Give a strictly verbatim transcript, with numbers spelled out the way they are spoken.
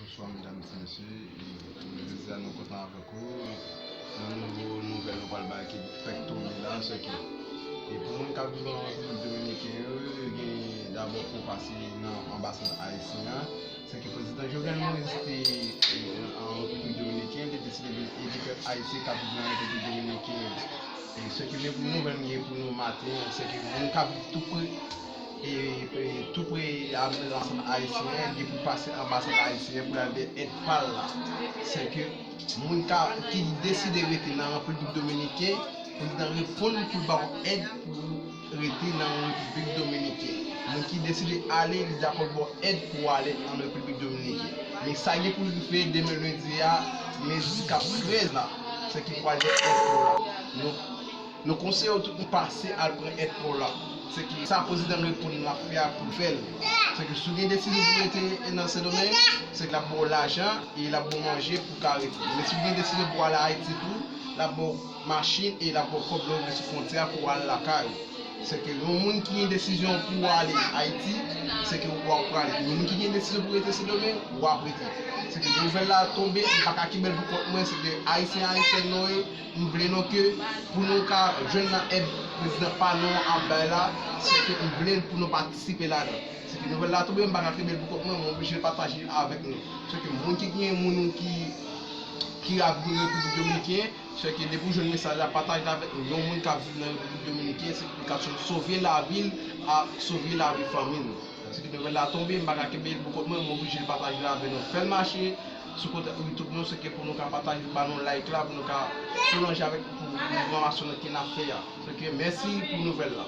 Bonswa medam, ti mesye. E pou jodi a nou kontan avèk ou. Yon nouvo nouvèl nou pral bay ki fèk tonbe la, se ke e pou moun k ap viv an Repiblik Dominiken yo, yo gen dabò pou pase nan anbasad ayisyen an. Se ke prezidan Jovenel Moïse te e, an Repiblik Dominiken, te deside vin ede pèp ayisyen k ap viv nan Repiblik Dominiken. E se ke men pou nouvèl m gen pou nou maten an, se ke moun k ap viv tou pre e, e tou pre anbasad ayisyen an, gen pou pase anbasad ayisyen pou l al de èd pa l la. Se ke moun ka, ki deside rete nan Repiblik Dominiken, prezidan reponn pou l ba w èd pou rete nan Repiblik Dominiken. Moun ki deside ale, li dakò ba w èd pou w ale an Repiblik Dominiken. Men sa gen pou rive demen lendi a, lendi k ap trèz la, se ki pral gen èd pou w la. Nou, nou konseye w tout moun pase al pran èd pou w la. Se ki sa prezidan reponn l ap fè a pou l fè l. Se ki si w gen desizyon pou rete nan Sendomeng, se ki l ap ba w lajan e l ap ba w manje pou w ka rete. Men si w gen desizyon pou w ale Ayiti tou, l ap ba w machin e l ap ba w kòb lè w rive sou fwontyè a pou w al lakay ou. Se ke yon moun ki gen desizyon pou w ale Ayiti, se ke w ap prale. Yon moun ki gen desizyon pou rete Sendomeng, w ap rete. Se ke nouvèl la tonbe, m pa ka kenbe l pou kont mwen, se ke ayisyen, ayisyèn nou ye, m vle nou ke pou nou ka jwenn nan èd prezidan pa nou an ap bay la, se ke m vle pou nou patisipe ladan. Se ke nouvèl la tonbe, m pa ka kenbe l pou kont mwen, mwen oblije pataje l avèk nou. Se ke moun ki gen moun ki, ki ap viv Repiblik Dominiken, se ke depi w jwenn mesaj la, pataje l avèk yon moun k ap viv nan Repiblik Dominiken, se pou l ka sove lavi l ak sove lavi fanmi l. Se ke nouvèl la tonbe, m pa ka kenbe l pou kont mwen, mwen oblije pataje l avèk nou. Fè l mache sou kont YouTube nou, se ke pou nou ka pataje l, ba nou like la, pou nou ka pwolonje avèk pou pwogramasyon nou ke n ap fè a. Se ke mèsi pou nouvèl la.